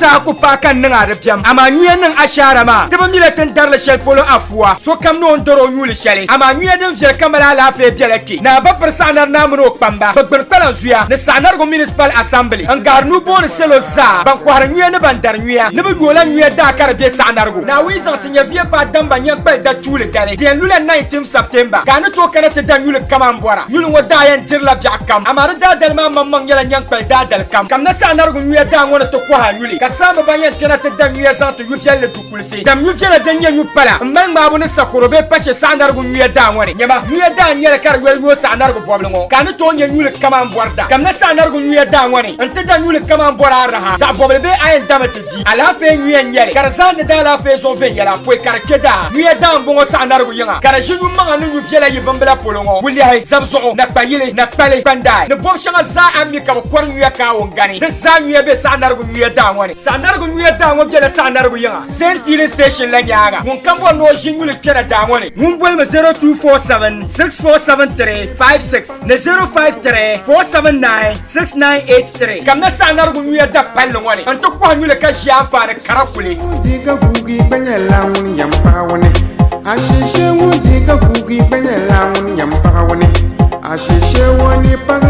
saha ku paai ka n niŋ a di biɛm, amaa nyuya niŋ ashaara maa. Ti bi mila ti ni darili shɛli polo afuwa, sokam ni o ni dar o nyuuli shɛli, amaa nyuya din viɛli ka mali alaafee bela kpe. Naa ba piri Saɣinari Naa mini o kpamba bɛ gbiri kpalanzuya ni Saɣinarigu Municipal Assembly n-gahiri nuu booni salo zaa ban kɔhiri nyuya ni ban dari nyuya ni bɛ yoola nyuya daa ka di be Saɣinarigu. Naawuni zaŋ ti nyɛviya paai damba nyaŋkpali da tuuli dali di yɛn lula 19 September ka a ni tooi kana ti da nyuli kam a ni bɔra. Nyuli ŋɔ daa yɛn dirila biɛɣu kam amaa di daadali maa maŋmaŋ nyɛla nyaŋkpali daadali kam. Kamina Saɣinarigu nyuya daa ŋɔ ni ti kɔhi a nyuli ka saamba ban yɛn kpɛna ti da nyuya zaŋ ti yu viɛlli du kulisi. Dam nyu viɛla din nyɛ nyu pala m-mali ŋmaabu ni sakoro bee pashe saɣinarigu nyuya daa ŋɔ ni. Nyama, nyuya daa n-nyɛli ka di yoli yooi saɣinarigu bɔbili ŋɔ, ka a ni tooi nya nyuli kam a ni bɔri da. Kamina saɣinarigu nyuya daa ŋɔ ni nti da nyuli kam a ni bɔri a raha, zaɣ bɔbili bee a yɛn dami ti di. Alaafee nyuya n-nyɛli ka di zaandi daalaafee zuɣu viɛnyɛla pɔi ka di kpe daa. Nyuya daa m-bɔŋɔ saɣinarigu yiŋa, ka di ʒi nyu maŋa ni nyu viɛla yi bimbila polo ŋɔ, wuliɛhi, zab zuɣu, nakpayili, nakpali, kpandaai ni bɔb shɛŋa zaa a ni mi ka bɛ kɔri nyuya kaawun gani. Di zaa nyuya be saɣinarigu nyuya daa ŋɔ ni. Saɣinarigu nyuya daa ŋɔ bela Saɣinarigu yiŋa, Zain Filling Station la nyaaŋa. Ŋun kam bɔri ni o ʒi nyuli kpɛna daa ŋɔ ni, ŋun bolimi 0247 6473 56 ni 053 479 6983. Kamina Saɣinarigu nyuya da palli ŋɔ ni nti kɔhi nyuli ka ʒi anfaani kara kuli. Ŋun di ka guugi gba nyɛla ŋun yɛn paɣi wuni. Ashishe ŋun di ka guugi gba nyɛla ŋun yɛn paɣi wuni. Ashishe wuni paɣi.